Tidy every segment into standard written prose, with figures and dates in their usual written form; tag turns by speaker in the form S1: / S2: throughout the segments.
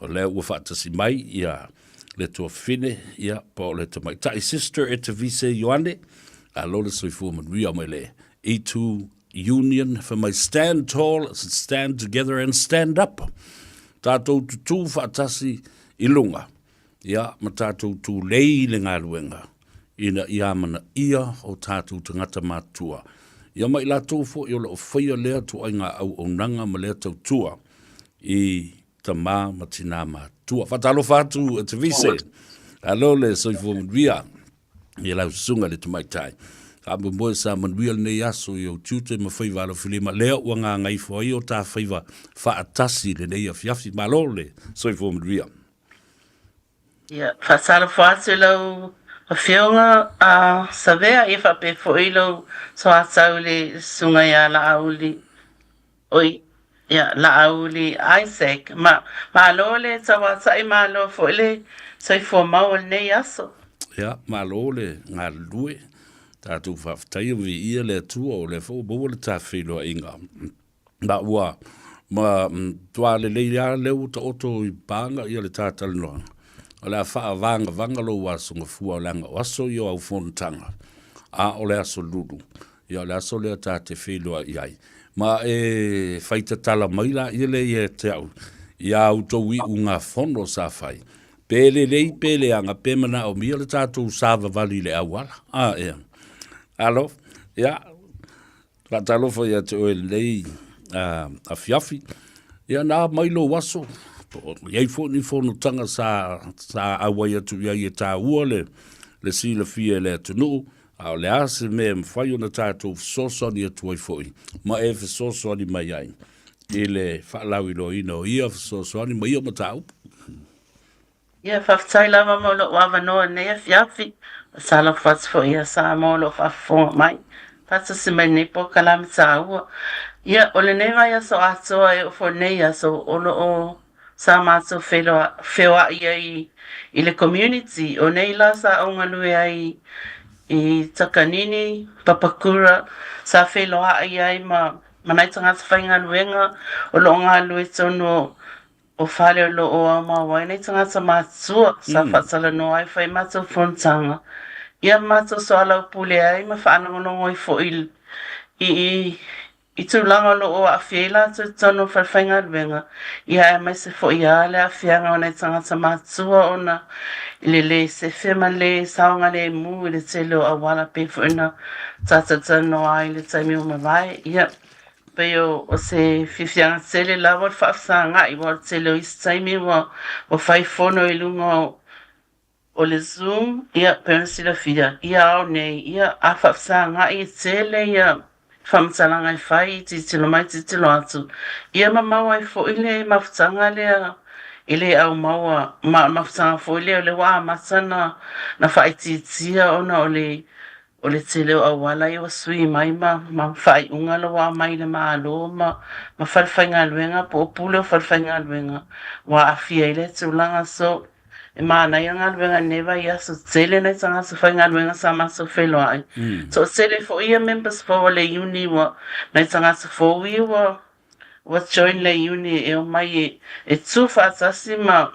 S1: O lea ua faatasi mai ia le tuafafine, ia, po o le tamaitai Sister Etavise Ioane, alo le soifua manuia mai le E2 Union, fai mai stand tall, stand together and stand up. Tatou tutū faatasi i luga, ia, ma tatou tulei i le galuega, ina ia amanaia o tatou tagata matutua, ia ma i latou foi o lo o faia lea ituaiga auaunaga ma lea tautua i tama ma tinā matutua. Faatalofa atu e Tavise, alo le soifua manuia i lau susuga i le tamaitai. Faamoemoe sa manuia lenei aso i ou tiute ma faiva alofilima, lea ua gagaifo ai o ta faiva faatasi i lenei afiafi. Malo le soifua manuia.
S2: Ia, faatalofa atu i lau Afioga a Savea, ia faapea foi lou soatau i le Susuga ia Laauli, oi, ia, Laauli Isaac. Ma, malo le tauatai, malo foi le soifua maua i lenei aso.
S1: Ia, malo le galulue, tatou faafetaia ma viia le Atua o lea foi ua maua le ta feiloaiga. Ma ua ma matua lelei lava lea ua taoto i paga ia le ta talanoaga, o le a faavagavaga lou aso gafua leaga o aso ia o au fonotaga, a o le aso lulu, ia o le aso lea ta te feiloai ai. Ma e fai tatala mai laia lea ia te au i a outou iugafono sa fai, pe lelei pe leaga pe manaomia le tatou savavali i le auala. A ea. Alo, ia, Faatalofa ia te oe i lenei afiafi. Ia na mai lou aso, po o i ai foi ni fonotaga sa, sa auai atu i ai e taua le, le silafia e le atunuu, a o le a se mea e mafai ona tatou fesoasoani atu ai foi ma e fesoasoani mai ai i le faalauiloaina o ia fesoasoani ma ia mataupu.
S2: Ia, faafetai lava mo lou avanoa i lenei afiafi. Faatalofa atu foi ia Samoa o lo o faafofoga mai, faatasi mai lenei polokalame taua. Ia, o lenei vaiaso atoa e oo foi i lenei aso o lo o sa matou feoai ai i le community. O nei la sa ou galue ai i Takanini, Papakura, sa feiloai ai ma ma nai tagata faigaluega o lo o galulue tonu O fale o lo o aumau ai nei tagata matutua sa faatalanoa ai fai matou fonotaga ia matou soalaupule ai ma faalogologo ai foi i i tulaga o lo o aafia ai latou i totonu o falefaigaluega ia aemaise foi lava le aafiaga o nai tagata matutua ona i le lē sefe ma le saogalemu i le tele o auala pei foi ona tatou talanoa ai i le taimi ua mavae. Ia Pei o se fiafiaga tele lava le faafesagai aua o le tele o isi taimi ua fai fono i luga o le Zoom, ia pei ona silafia, ia ao nei, ia a faafesagai e tele ia faamatalaga e fai, tilotilo mai tilotilo atu, ia ma maua ai foi le mafutaga lea e le aumaua, ma o le mafutaga foi lea o lea ua amata ona faaitiitia ona o le O le tele o auala ia ua sui mai ma ma faaiuga la ua aumai i le Malo ma ma falefaigaluega po o pule o falefaigaluega ua aafia ai lea tulaga. So, e manaia galuega i lenei vaiaso, tele nai tagata faigaluega sa matou feiloai. Toatele foi ia members fou a le uni ua nai tagata fou ia ua ua join le uni e omai e e tu faatasi ma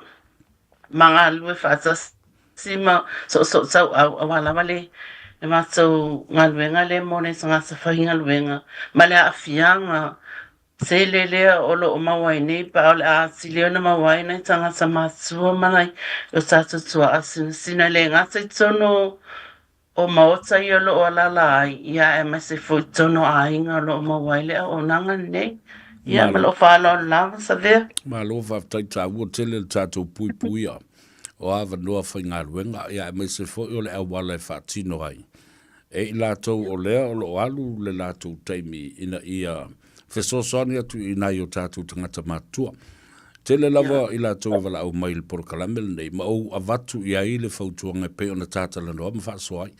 S2: ma galulue faatasi ma soosootauau aua lava le matou galuega lea mo nai tagata faigaluega ma le aafiaga tele lea o lo o maua ai nei pe a o le a atili ona maua ai nai tagata matutua ma nai o tatou tuaa sinasina e le gata i totonu o maota ia o lo o alaala ai, ia aemaise foi i totonu o aiga o lo o maua ai le auaunaga lenei. Ia, ma lou faaaloalo lava, Savea.
S1: Malo faafetai taua tele le tatou puipuia o avanoa faigaluega, ia aemaise foi o le auala e faatino ai e i latou o lea o lo o alu le latou taimi ina ia fesoasoani atu i nai o tatou tagata matutua. Tele lava i latou e valaau mai i le polokalame lenei ma ou avatu i ai le fautuaga e pei ona tatalanoa ma faasoa ai.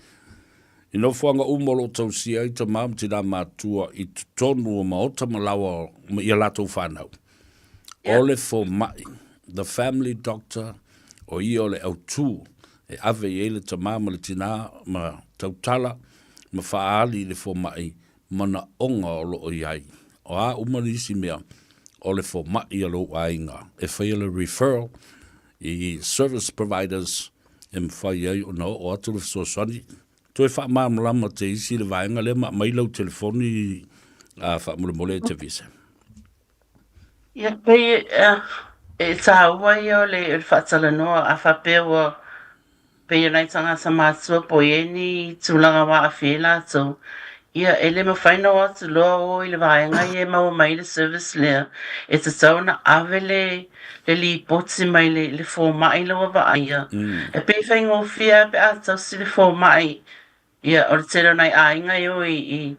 S1: I nofoaga uma o lo o tausia ai tama ma tinā matutua i totonu o maota ma laoa i a latou fanau. O le fomai, the family doctor, o ia o le autū e ave i ai le tama ma le tinā ma tautala ma faaali i le fomai manaoga o lo o i ai. O a uma nisi mea. o le fomai a lou aiga e faia le referral i service providers e mafai ai ona oo atu le fesoasoani. Toe faamalamalama te isi le vaega lea ma aumai lau telefoni a faamolemole e Tevise.
S2: Ia, pei e taua ia o le faatalanoa a faapea ua pei o nai tagata matutua po o i ai ni tulaga ua aafia ai latou, ia e le mafai ona o atu loa o i le vaega ia e maua mai ai le service lea, e tatau ona ave le le lipoti mai le le fomai lea ua vaaia. E pei e faigofie lava pe a tausi le fomai. Ia, o le tele o nai aiga e o i,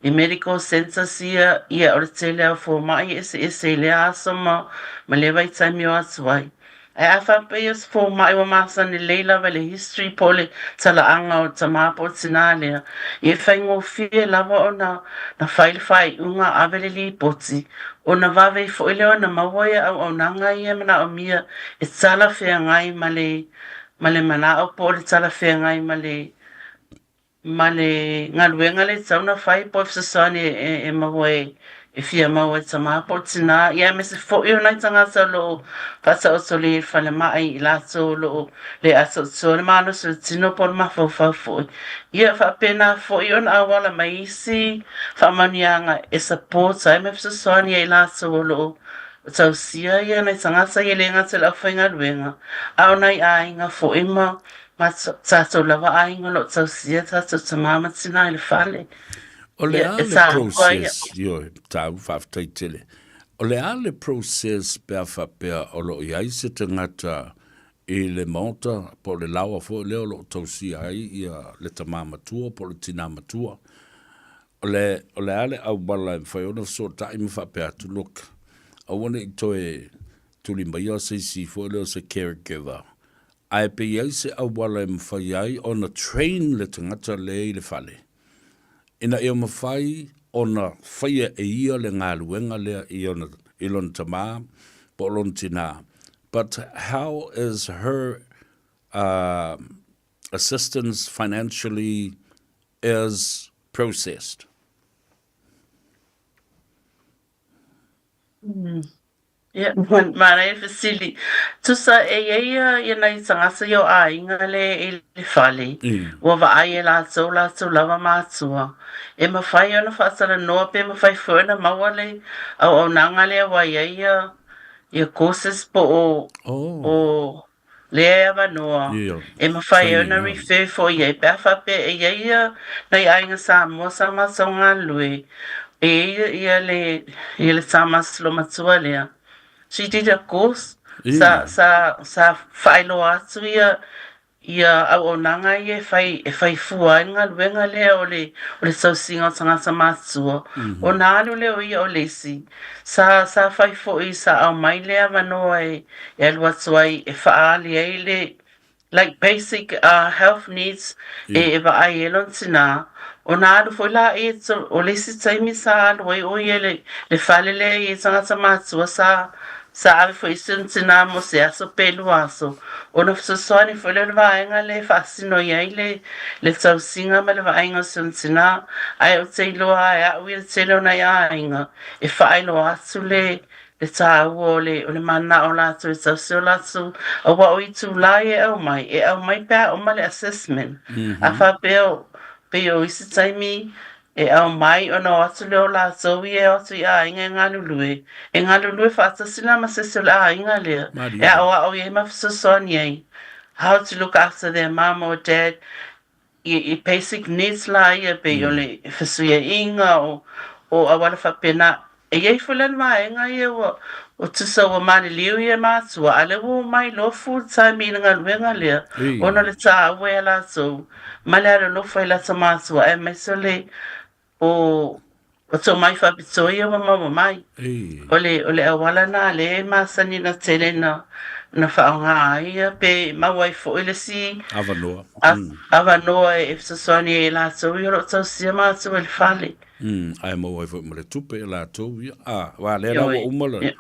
S2: i medical centres ia, ia o le tele lava o fomai e eseese i lea aso ma, ma lea vaitaimi o atu ai. Ae a faapea o se fomai ua masani lelei lava i le history po o le talaaga o le tama po o le tinā lea, ia e faigofie lava ona na fai le faaiuga ave le lipoti, ona vave ai foi lea ona maua ia auaunaga ia e manaomia e talafeagai ma le ma le manao po o le talafeagai ma le ma le galuega lea e tatau ona fai po o le fesoasoani e maua e fia maua e le tama po o le tinā, ia aemaise foi o nai tagata o lo o faataotolia i le falemai, i latou o lo o le atoatoa le malosi o le tino po o le mafaufau foi. Ia faapena foi ona auala mai isi faamanuiaga e support ai ma fesoasoani ai i latou o lo o tausia ia nai tagata ia e le gata i le aufaigaluega, a o nai aiga foi ma ma tatou lava aiga o lo o tausia tatou tama ma tina i le fale.
S1: O le a le process, ioe, tāu faafetai tele. O le a le process pe a faapea o lo o i ai se tagata i le maota po o le laoa foi lea o lo o tausia ai ia le tama matua po o le tina matua. O le, o le a le auala e mafai ona fesootai ma faapea atu, look, aua ne i toe tuli maia se isi foi lea o se caregiver, ae pe i ai se auala e mafai ai ona train le tagata lea i le fale, ina ia mafai ona faia e ia le galuega lea i ona, i lona tama po o lona tina. But how is her uh, assistance financially is processed?
S2: Ia, manaia le fesili. Tusa e i ai ia, ia nai tagata ia o aiga le i le fale, ua vaai e latou latou lava matua, e mafai ona faatalanoa pe mafai foi ona maua le auaunaga lea ua i ai ia, ia courses po o, o lea e avanoa e mafai ai ona refer foi i ai pe a faapea e i ai ia nai aiga Samoa sa matou galulue e i ai ia le ia le tama matua lea she did a course sa sa sa faailoa atu ia ia auaunaga ia e fai e fai fua ai le galuega lea o le o le tausiga o tagata matutua ona alu lea o ia o le isi Sa, sa fai foi, sa aumai le avanoa e, e alu atu ai e faaali ai le, like basic uh, health needs e, e vaai ai lona tinā. Ona alu foi la e, o le isi taimi sa alu ai o ia le, le fale lea i tagata matua sa, sa ave foi i si ona tinā mo se aso pe lua aso. Ona fesoasoani foi lea o le vaega lea e faasino i ai le, le tausiga ma le vaaiga o si ona tinā, ae ou te iloa lava e au ia le tele o nai aiga e faailoa atu le le tāua o le o le manao o latou e tausi o latou aua o itulā ia e aumai, e aumai pe a uma le assessment. A faapea o pei o isi taimi e aumai ona o atu lea o latou ia e o atu i aiga e galulue, e galulue faatasi la ma se isi o le aiga lea e aoao i ai ma fesoasoani ai how to look after their mum or dad i, i basic needs la ia pei o le fesuiaiga o, o auala faapena. E i ai foi la le vaega ia ua, ua tusa ua maliliu ia matua, a lea ua omai loa full time i le galuega lea, ona o le tāua ia latou ma le alolofa i lata matua aemaise o le o o tomai faapitoa ia ua maua mai. O le, o le auala na lea e masani na tele na, na faaaoga ai ia pe maua ai foi le isi
S1: avanoa,
S2: avanoa e fesoasoani ai i latou ia o lo o tausia matou e le fale.
S1: Ae maua ai foi ma le tupe e latou ia. A, aua lea la ua uma le,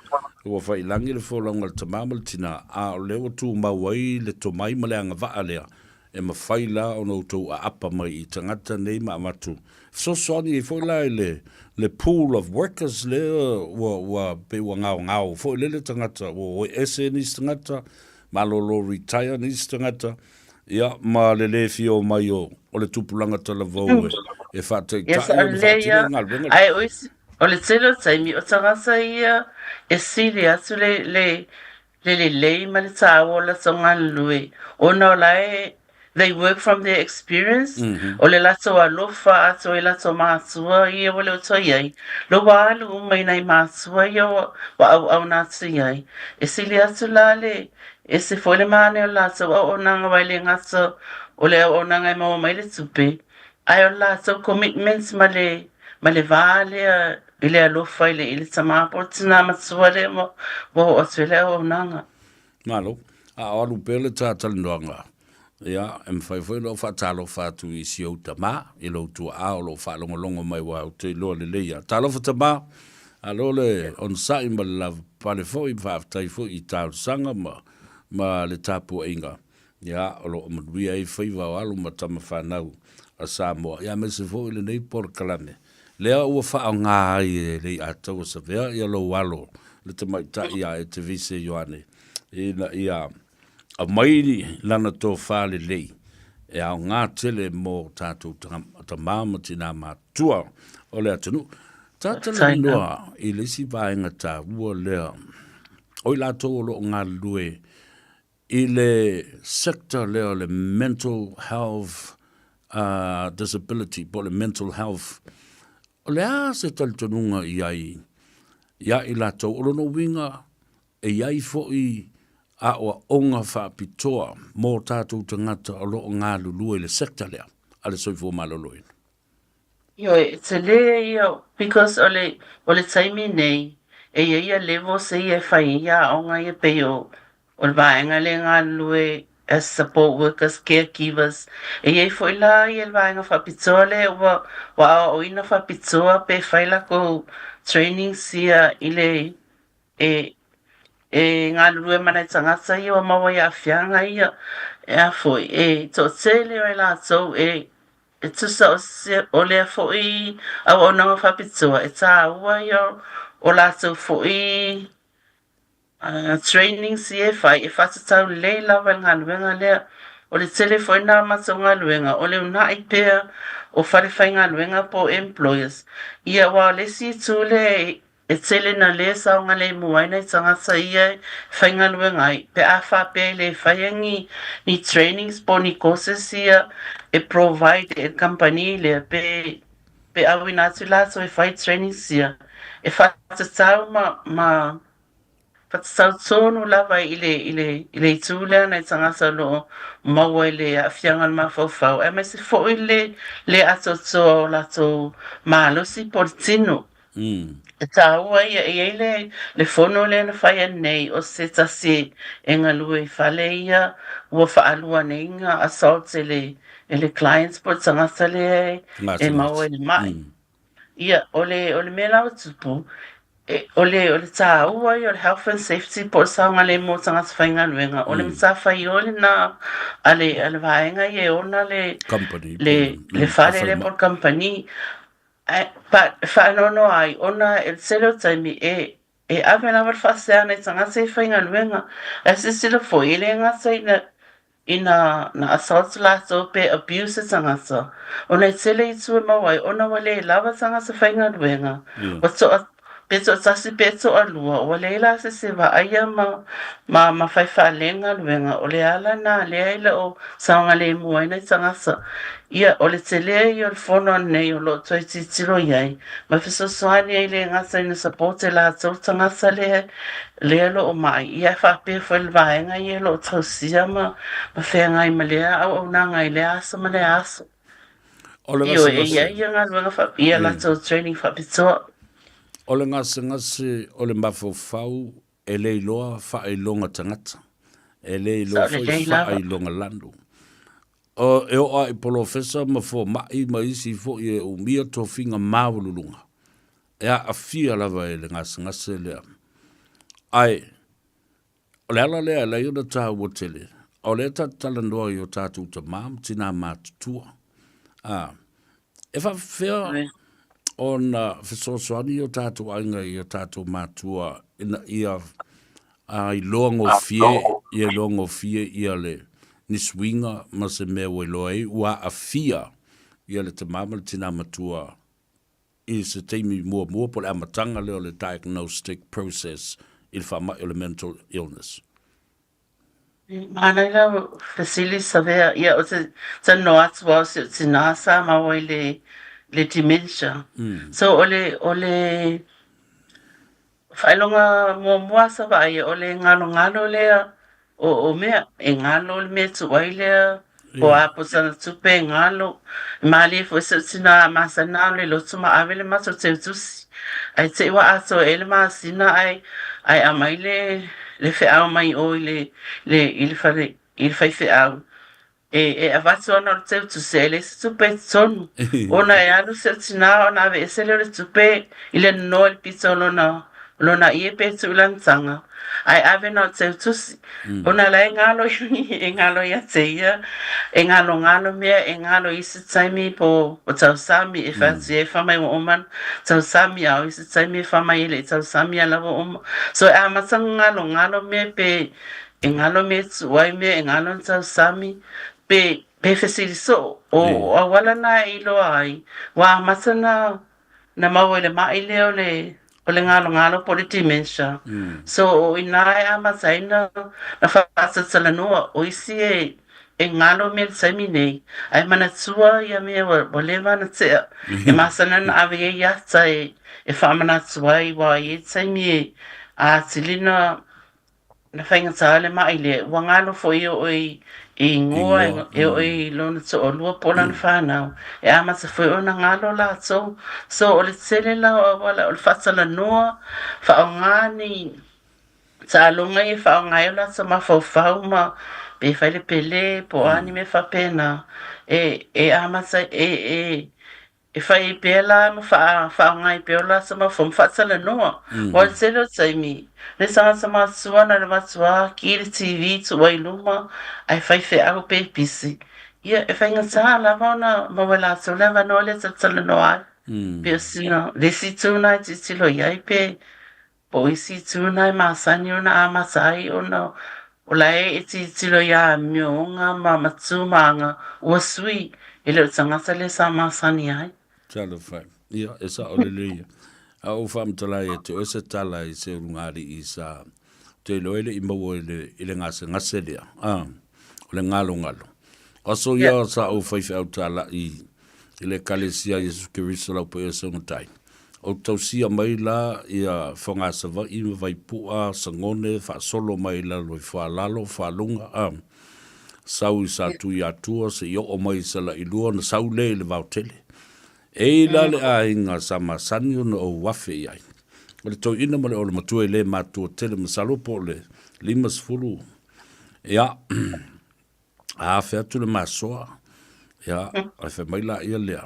S1: ua faiilagi le folauga a le tama ma le tina, a o lea ua tumau ai le tomai ma le agavaa lea. E mafai la ona outou aapa mai i tagata nei ma avatu fesoasoani ai foi la i le le pool of workers lea ua ua pei ua gaogao foi lele tagata ua o ese nisi tagata, malolo retire nisi tagata, ia ma le le fia omai o o le tupulaga talavou e e
S2: Yes,
S1: faataitai
S2: o
S1: ona
S2: lea
S1: faatino
S2: ia,
S1: le galuega lea.
S2: ae o isi, o le tele o taimi, o tagata ia e sili atu le, le, le lelei ma le tāua o latou galulue ona o la e they work from their experience, o le latou alofa atoa i latou matua ia ua le o toe i ai, lo ua alu uma i nai matua ia ua auauna atu i ai. E sili atu la le ese foi le manaia o le latou auaunaga aua e le gata o le auaunaga e maua mai le tupe, ae o le latou commitment ma le ma le va lea i le alofa i le, i le tama po o le tinā matua lea ua, ua oo atu ai le auaunaga.
S1: Malo. A o alu pea le ta talanoaga, ia, e mafai foi ona ou faatalofa atu i si ou tama, i lou tuaa o lo o faalogologo mai aua ou te iloa lelei lava. Talofa tama, alo le onosai ma le lavapapale foi, faafetai foi i talosaga ma, ma le tapuaiga. Ia, o lo o manuia ai faiva o alo ma tama fanau a Samoa, ia aemaise foi lenei polokalame lea ua faaaoga ai e Leiataua Savea ia lou alo le tamaitai ia Etevise Ioane ina ia aumai lana tofa lelei e aoga tele mo tatou tama ma tina matutua o le atunuu. Ta talanoa i le isi vaega taua lea o i latou o lo o galulue i le sector lea o le mental health disability po o le mental health, o le a se talitonuga i ai iā i latou? O lona uiga e i ai foi aoaoga faapitoa mō tatou tagata o lo o galulue i le sector lea a le soifua maloloina.
S2: Ioe, e tele ia because o le, o le taimi nei, e i ai ia levels ia e fai ai ia aoga ia pei o, o le vaega lea e galulue as support workers, caregivers. E i ai foi la ia le vaega faapitoa lea ua, ua aoaoina faapitoa pe fai lakou trainings ia i le, e, e galulue ma nai tagata ia ua maua i aafiaga ia, e a foi, e toatele o i latou e, e tusa o, se, o lea foi auaunaga faapitoa, e tāua ia o latou foi trainings ia e fai, e faatatau lelei lava i le galuega lea. O le tele foi lena o matou galuega, o le uunai pea o fale faigaluega po o employers, ia aua o le isi itu lea E tele na lē saogalemu ai nai tagata ia e faigaluega ai pe a faapea e le faia ni ni trainings po o ni courses ia e provide e le kamupani lea pe pe auina atu latou e fai trainings ia e faatatau ma ma Whatatau tonu lava i le, i le, i le itu lea nai tagata o lo o maua i le aafiaga o le mafaufau, aemaise foi le le atoatoa o latou malosi po o le tino. E tāua ia, e i ai le, le fono lea na fai anei o se tasi e galue i fale ia ua faalua nei na assault e le, e le client po o le tagata lea e, e maua i le mai. Ia, o le, o le mea la ua tupu, e, o le, o le tāua ia o le health and safety po o le saogalemu o tagata faigaluega, o le matafaioi lena a le, a le vaega ia e ona le,
S1: Company,
S2: le, le fale lea po o le kamupani. Ae, but, e faanoanoa ai, ona e le tele o taimi e, e ave lava le faasea a nai tagata ia faigaluega. Ae silasila foi, e le gata ina Ina na assault latou pe abuse se tagata, ona e tele itu e mau ai ona ua le lava tagata faigaluega, ua toa, pe toatasi pe toalua, ua leai la se se vaaia ma, ma, ma fai faalele galuega, o le ala na lea e le o saogalemu ai nai tagata. Ia, o le tele ia o le fono anei o lo o toe tilotilo i ai, ma fesoasoani ai le gata ina support e latou tagata lea lea lo o mai, ia e faapea foi le vaega ia lo o tausia ma, ma feagai ma lea auaunaga i lea aso ma lea aso.
S1: O le
S2: Ioe, e i
S1: gasegase.
S2: ai ia galuega fa, ia latou training faapitoa.
S1: O le gasegase o le mafaufau e le iloa faailoga tagata, e le iloa
S2: Sao
S1: foi
S2: lelei lava.
S1: faailoga lanu. O, e oo lava i polofesa ma fomai ma isi foi e umia tofiga maualuluga, e aafia lava e le gasegase lea. Ae, o le ala lea e ala ai ona taua tele, o lea tatou talanoa i o tatou tamā ma tinā matutua. A, e faafefea ona fesoasoani o tatou aiga i o tatou matua ina ia a iloa gofie, ia iloa gofie ia le ni suiga ma se mea ua iloa ai ua aafia ia le tamā ma le tinā matua i se taimi muamua po o le amataga lea o le diagnostic process i le faamai o le mental illness.
S2: Manaia lau fesili Savea, ia ou te talanoa atu au si ou tinā sa maua i le le dementia. So o le o le faailoga muamua sa vaai o le galogalo lea o o mea, e galo le mea e tuu ai lea, po o a po o sana tupe e galo. E malie foi si ou tinā a masani ona alu i le lotu ma ave le matou teutusi. Ae te i ua atoa ea le masina ae ae aumai le le feau mai o i le le i le fale i le faifeau e e avatu ana o le teutusi ae leai se tupe i totonu. Ona e alu si ou tinā ona aveese lea o le tupe i le nonoa i le pito o lona lona ie pe tuu i lana taga, ae ave na o teutusi. Ona la e galo e galo ia te ia, e galogalo mea, e galo i isi taimi po o tausami e fai atu i ai fai mai ua uma ona tausami, a o isi taimi e fai mai e le i tausamia la ua uma. So e amata ona galogalo mea pe e galo mea e tuu ai mea, e galo ona tausami, pe pe fesili soo. O auala na e iloa ai, ua amata na na maua i le maʻi lea o le o le galogalo po o le dementia. So o inā e amata ai na na faatalatalanoa o isi e e galo mea i le taimi nei, ae manatua ia mea ua ua leva ona tea. E masani ona ave ai i ata e e faamanatu ai aua e i ai taimi e atili na Na faigata le maʻi lea, ua galo foi e oo i ingoa, e oo i lona toalua po o lana fanau, e amata foi ona galo latou. So o le tele la o auala o le faatalanoa, faaaoga ni taaloga ia e faaaoga ai o latou mafaufau ma pe fai le pele po o a ni mea faapena e amata e E fai ai pea la ma faaaoga ai pea o latou mafaufau ma faatalanoa. Aua o le tele o taimi, le tagata matutua na o le matua ki le TV tuu ai i luma ae fai feau pe pisi. Ia, e faigata lava ona maua e latou le avanoa lea e talatalanoa ai. Pei o sina, le isi itu lena e tilotilo i ai pe Po o isi itu na e masani ona amata ai ona o la e e tilotilo i amioga ma matū ma aga ua sui e le o le tagata lea sa masani ai.
S1: Talofa e. Ia, e sao lelei ia. A ou faamatala ia te oe se tala i se ulugalii sa te iloa e le i maua i le, i le gasegase lea, a, o le galogalo. O aso ia sa ou faifeau talai i le Ekalesia Iesu Keriso Laupaia Saugatai. Ou tausia mai la ia Fogasavaii ma Vaipua, Sagone, faasolo mai i lalo i Foalalo, Foaluga, a, sau i Satuiatua seia oo mai i Salailua ona sau lea i le vaotele. E i la le aiga sa masani ona ou afe i ai. O le toeaina ma le olo matua e le matua tele masalo po o le 50, ia, a afe atu le masoa, ia, ae fai mai laia lea,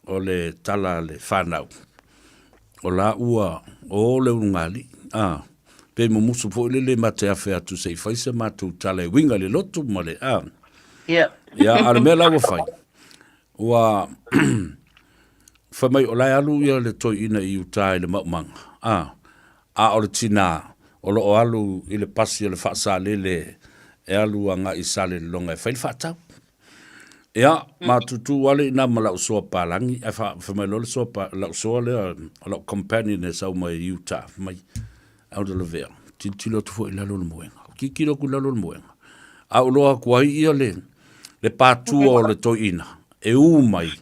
S1: o le tala a le fanau, o la ua o le ulugalii, a, pe mumusu foi lele ma te afe atu se i fai se matou tala e uiga i le lotu ma le, a. Ia, a o le mea la ua fai, ua fai mai o la e alu ia le toeaina i uta i le maumaga, a, a o le tinā o lo o alu i le pasi o le faasalele e alu agai i Salelologa e fai le faatau. Ia, ma tutū ale i nā ma lau soa palagi, ae fa, fai mai loa le soa, pa, lau soa lea, o lau companion e sau mai i Utah, fai mai, Elder Lavea, tilotilo atu foi i lalo o le moega. Tilotilo atu i lalo o le moega. A ou loa atu ai ia le, le patua o le toeaina, e ū mai,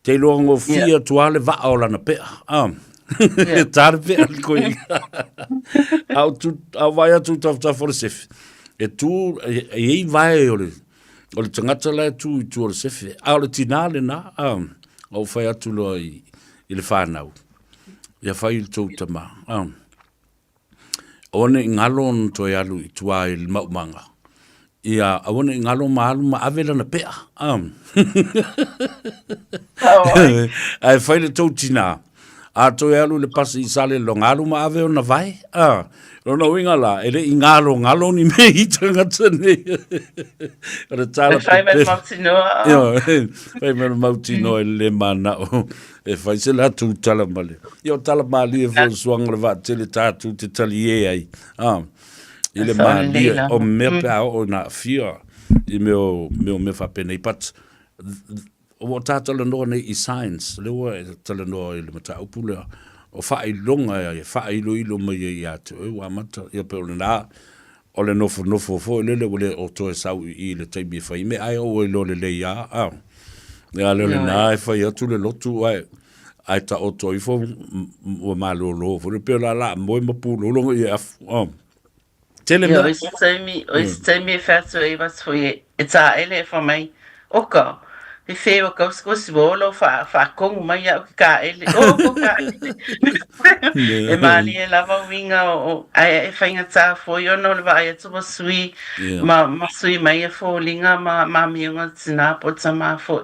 S1: te iloa gofie yeah. atu lava le vaa o lana pea. Ah. Yeah. Tā le pea le koe. A ou tu, a ou vaai atu i tafatafa o le sefe, e tū, e, e i ai vae o le, o le tagata la e tū i tua o le sefe, a o le tinā lenā, a, ou fai atu loa i, i le whānau. Ia fai i le tou tama. A. Aua ne i galo ona toe alu i tua i le maumaga. Ia, aua ne i galo ma alu ma ave lana pea. A. Ae fai le tou tinā. A toe alu i le pasi i Salelologa, alu ma ave ona vae. A, lona uiga la, e le i galogalo ni mea i tagata nei. O le tala
S2: E fai mai
S1: pepelo.
S2: mautinoa.
S1: Ioe, fai mai le mautinoa e le manao e fai se latou tala ma le. Ia o tala malie foi o le suaga o le vaatele tatou te talie ai. A, i le
S2: Sao lelei
S1: malie
S2: lava.
S1: o mea pe a oo ina aafia i mea o mea o mea faapenei. But Ua o ta talanoa nei i science, lea ua e talanoa i le mataupu lea, o faailoga e faailoilo mai ai ia te oe ua amata, ia pei o lena, o le nofonofo foi lele ua le o toe sau i i i le taimi e fai mea, ae ua iloa lelei lava, a. Ia le o lena e fai atu le lotu ae, ae taoto ifo ua malolo foi lea, pei o le a moe ma pulou lona ia e afu, a. Tele
S2: Ia,
S1: mea.
S2: o isi taimi, o isi taimi e whai atu e iwa foi e, e tāele e wha mai, oka, he whēwa kausikausi wa olo wha, whaakongu mai au ki kāele, o ko kāele. E mālie lava uiga o, o, ai e whainga tā foi ona o le vaai atu wa sui,
S1: Yeah.
S2: ma, ma sui mai e fōlinga ma, ma mionga tinā po tamā foi.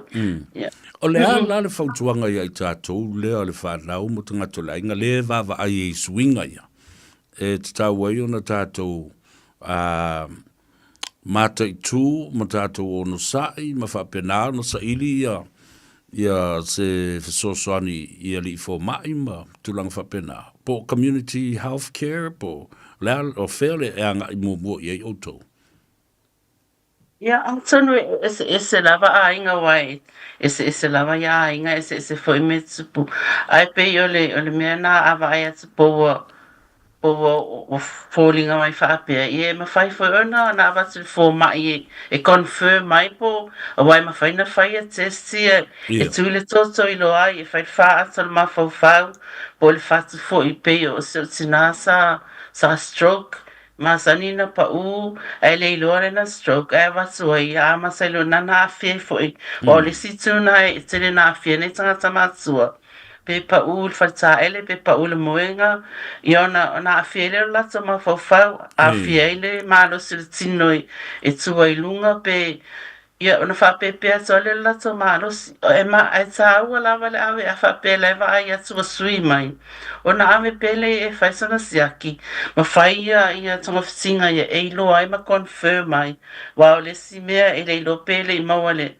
S2: Yeah.
S1: O le a la le fautuaga ia i tātou lea o le whanau mo tagata o le aiga le vaavaai ai i suiga ia. E tatau ai ona tātou mataitū ma tātou onosai ma faapena ona saili ia ia se fesoasoani i alii fomai ma tulaga faapena. Po o community health care po o le a, o fea le e agai muamua i ai outou?
S2: Ia, atonu e eseese lava aiga aua e eseese lava ia aiga, eseese foi mea tupu. Ae pei o le, o le mea na a vaai atu po ua, po ua, ua foliga mai faapea, ia e mafai foi ona na avatu i le fomai e, e confirm ai po, aua e mafai na fai ia test ia, e tui le toto i loa ai, e fai le faata o le mafaufau, po o le fatu foi, pei o si ou tinā sa, sa stroke, Masani na paʻū, ae le iloa lena stroke ae avatu ai ia amata i lona na aafia ai foi. Aua o le isi itu na e tele na aafia nei tagata matua, pe paʻū i le faletaele, pe paʻū i le moega, ia ona ona aafia ai lea o le latou mafaufau, aafia ai le malosi o le tino e tu ai i luga pe Ia, ona faapeapea atu ai lea o le latou malosi. E ma, ae tāua lava le ave a faapea la e vaai atu ua sui mai. Ona ave pea lea e fai sana siaki, ma fai ia, ia togafitiga ia e iloa ai ma confirm ai. Aua o le isi mea e le iloa pe le i maua i le,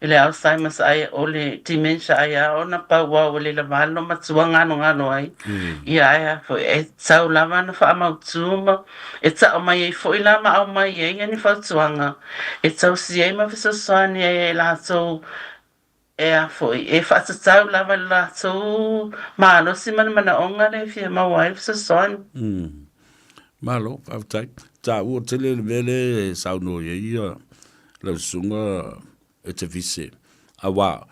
S2: i le Alzheimer's ae o le dementia ai a ona pau aua ua le lava lona matua galogalo ai. Ia ae a foi, e tatau lava ona faamautu ma E tao mai ai foi la ma aumai ai ia ni fautuaga e tausi ai ma fesoasoani ai e latou e a foi, e faatatau lava i le latou malosi ma le manaoga lea e fia maua ai le fesoasoani.
S1: Malo, faafetai. Taua tele le mea lea e saunoa i ai ia lau susuga e te vise. Aua,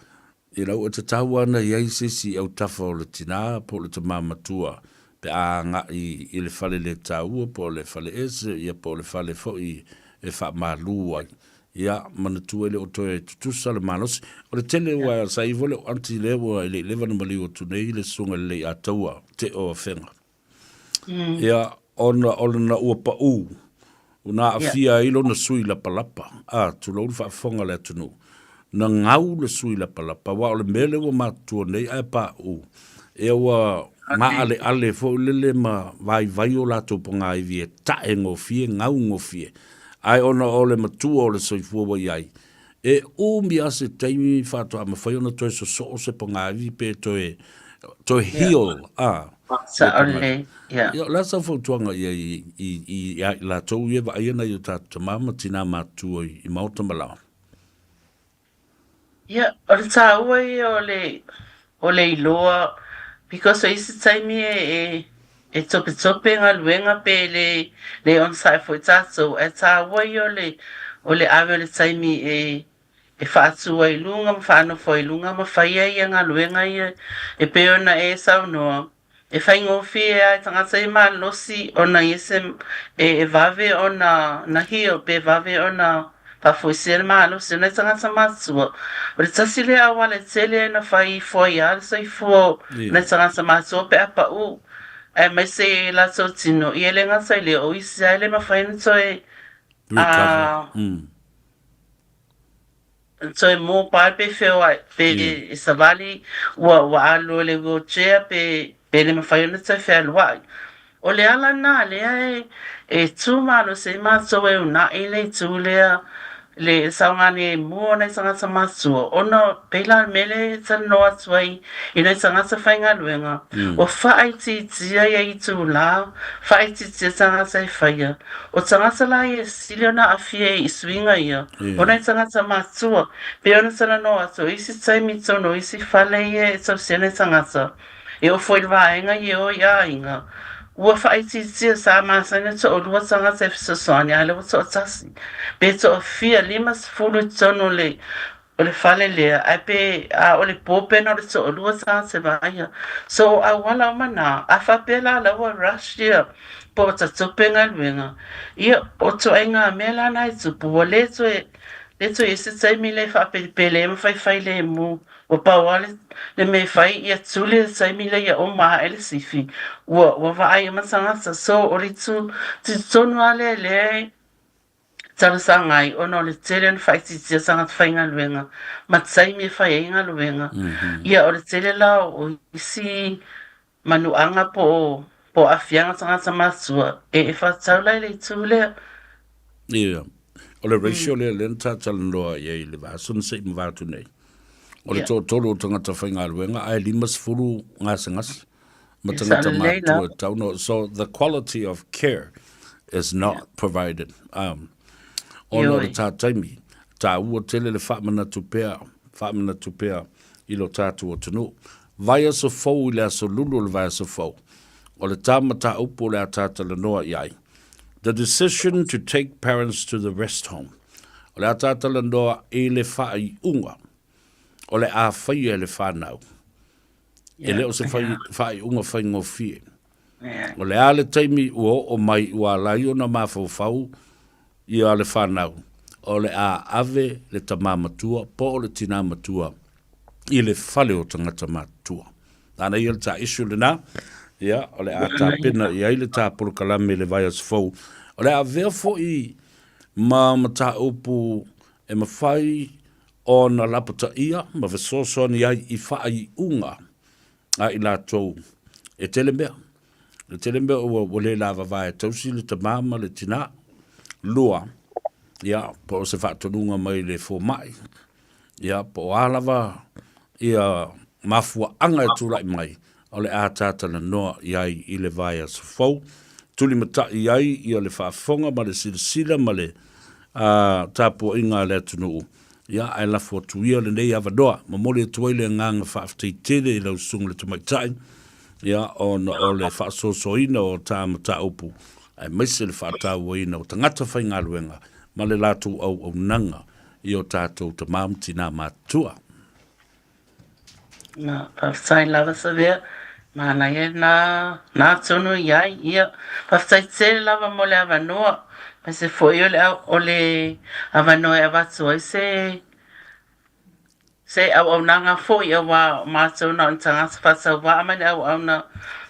S1: Ina ua tatau ana i ai se isi i autafa o le tinā po o le tamā matua pe a agai i le fale le taua po o le fale ese ia po o le fale foi e faamalu ai. Ia, manatua e le o toe tutusa le malosi. O le tele ua sa i ai foi le aunty lea ua e le i leva ona maliu atu nei le susuga i le Leiataua te o Afega. Ia, ona o lona ua paʻū, na aafia ai lona sui lapalapa, a, tulou le faafofoga a le atunuu, na gau le sui lapalapa, aua o le mea lea ua matutua nei ae paʻū, ia ua maaleale foi lele ma vaivai o latou pogāivi e tae gofie, gau gofie. Ae ona o le matua o le soifua ua i ai, E umi lava se taimi faatoa mafai ona toe sosoo se pogāivi pe toe, toe heal, a, le
S2: Sao
S1: pogāivi.
S2: lelei, ia.
S1: Ia, o le a sau fautuaga i ai i, i, i, ia i latou ia e vaai ana i o tatou tamā ma tinā matutua i, i maota ma laoa?
S2: Ia, o le tāua ia o le, o le iloa, because o isi taimi e, e, e topetope galuega pe le, le onosai foi tātou, ae tāua ia o le, o le ave o le taimi e, e faatū ai i luga ma faanofo ai i luga ma fai ai ia galuega ia e pei ona e saunoa. E faigofie ai tagata i malosi ona ia se e vave ona na heal pe vave ona faafoisia le malosi o nai tagata matua. O le tasi lea auala e tele ai ona fai ifo ai lava le soifua o nai tagata matua pe a pau aemaise i latou tino, ia e le gata i lea o isi lava e le mafai ona toe
S1: Recover.
S2: toe mobile pe feoai pe e savali ua ua alu i le wheelchair pe pe le mafai ona toe fealuai. O le ala lena lea e e tu malosi ai matou e uunai le itu lea le saogalemu o nai tagata matutua ona pei la o le mea lea e talanoa atu ai i nai tagata faigaluega ua faaitiitia ia itulā, faaitiitia tagata e faia. O tagata la ia e sili ona aafia i suiga ia, o nai tagata matutua. Pei ona talanoa atu, o isi taimi i totonu o isi fale ia e tausia nai tagata, e oo foi i le vaega ia e o i aiga, ua faaitiitia, sa masani ona toalua tagata e fesoasoani, a o lea ua toatasi, pe toafia, 50 i totonu o le o le fale lea, ae pe a o le po pe na o le toalua tagata e vaaia. So o auala uma na, a faapea la la ua rush ia po o tatope galuega, ia o ituaiga mea la na e tupu, ua le toe le toe i ai se taimi lea e faapelepele ai ma faifai lemu. Ua pau lava le, le mea e fai ia tuli le taimi lea ia uma ae le sifi, ua, ua vaai uma tagata. So o le itu tutonu lava lea lea e talosaga ai ona o le tele ona faaitiitia tagata faigaluega ma taimi e fai ai galuega. Ia o le tele la o isi manuaga po o po o aafiaga tagata matutua e e faatatau la i le itu lea.
S1: Ia, o le ratio lea lea na talanoa i ai i le vaiaso na se i mavae atu nei. O le toatolu o tagata faigaluega ae 50 gasegase ma tagata matutua e tatau ona. So the quality of care is not provided. Ona o le tā taimi, tāua tele le faamanatu pea, faamanatu pea i lo tātou atunuu. Vaiaso fou i le aso lulu o le vaiaso fou, o le tā mataupu o le a tātalanoa i ai, The decision to take parents to the rest home. O le a tātalanoa i le faaiuga o le a faia e le whānau. E le o se faaiuga faigofie. O le a le taimi ua oo mai ua ala ai ona mafaufau ia le whanau, o le a ave le tamā matua po o le tinā matua i le fale o tagata matutua. Nāna ia le tā issue lena, ia, o le a tapena i ai le tā polokalame i le vaiaso fou. O le a avea foi ma mataupu e mafai ona lapataia ma fesoasoani ai i faaiuga a i latou e tele mea. E tele mea ua, ua le lavava e tausi le tamā ma le tinā. Lua, ia, po o se faatonuga mai le fomai, ia, po o a lava ia mafuaaga e tulai mai, o le a tātalanoa i ai i le vaiaso fou. Tulimataʻi ai ia le faafofoga ma le silasila ma le tapuaiga a le atunuu, ia, ae lafo atu ia lenei avanoa. Momoli atu ai le agaga faafetai tele i lau Susuga i le Tamaitai, ia, ona o le faasoasoaina o ta mataupu, aemaise le faatauaina o tagata faigaluega ma le latou auaunaga i o tatou tama ma tinā matutua.
S2: Na, faafetai lava Savea, manaia na, na tonu i ai, ia. Faafetai tele lava mo le avanoa, aemaise foi o le, o le avanoa e avatu ai se, se auaunaga foi aua o matou na o ni tagata faatauvaa ma ni auauna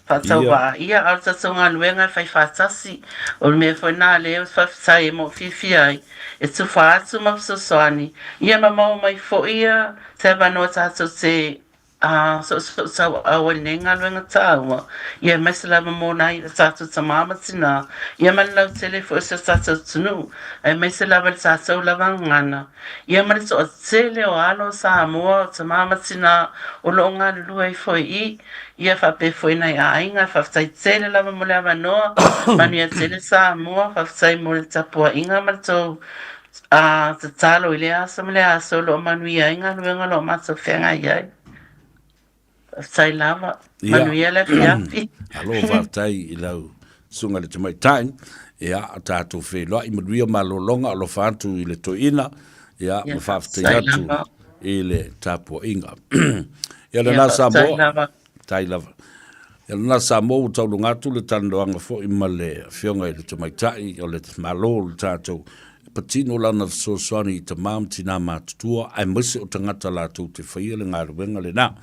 S2: faatauvaa, ia, a o le tatou galuega e fai faatasi. O le mea foi lena lea ou te faafetai ai ma ou fiafia ai, e tufa atu ma fesoasoani, ia ma maua mai foi ia se avanoa tatou te soosootauau ai i lenei galuega taua, ia aemaise lava mo nai o tatou tamā ma tinā, ia ma le lautele foi o si o tatou atunuu, aemaise lava i le tatou lava gagana, ia ma le toatele o alo o Samoa, o tamā ma tinā o lo o galulue ai foi i ia faapea foi nai aiga. Faafetai tele lava mo le avanoa, manuia tele Samoa, faafetai mo le tapuaiga ma le tou A tatalo i lea aso ma lea aso o lo o manuia ai galuega o lo o matou feagai ai. Faafetai lava. Manuia le afiafi.
S1: Alo, faafetai i lau susuga i le tamaitai. Ia, tatou feiloai, manuia malologa, alofa atu i le toeaina, ia, ma faafetai atu i le tapuaiga. Ia, lena Samoa. Tai lava. Ia lena Samoa ua tauluga atu le talanoaga foi ma le Afioga i le Tamaitai o le Malo o le tatou e patino lana fesoasoani i tama ma tina matutua aemaise o tagata latou te faia le galuega lena.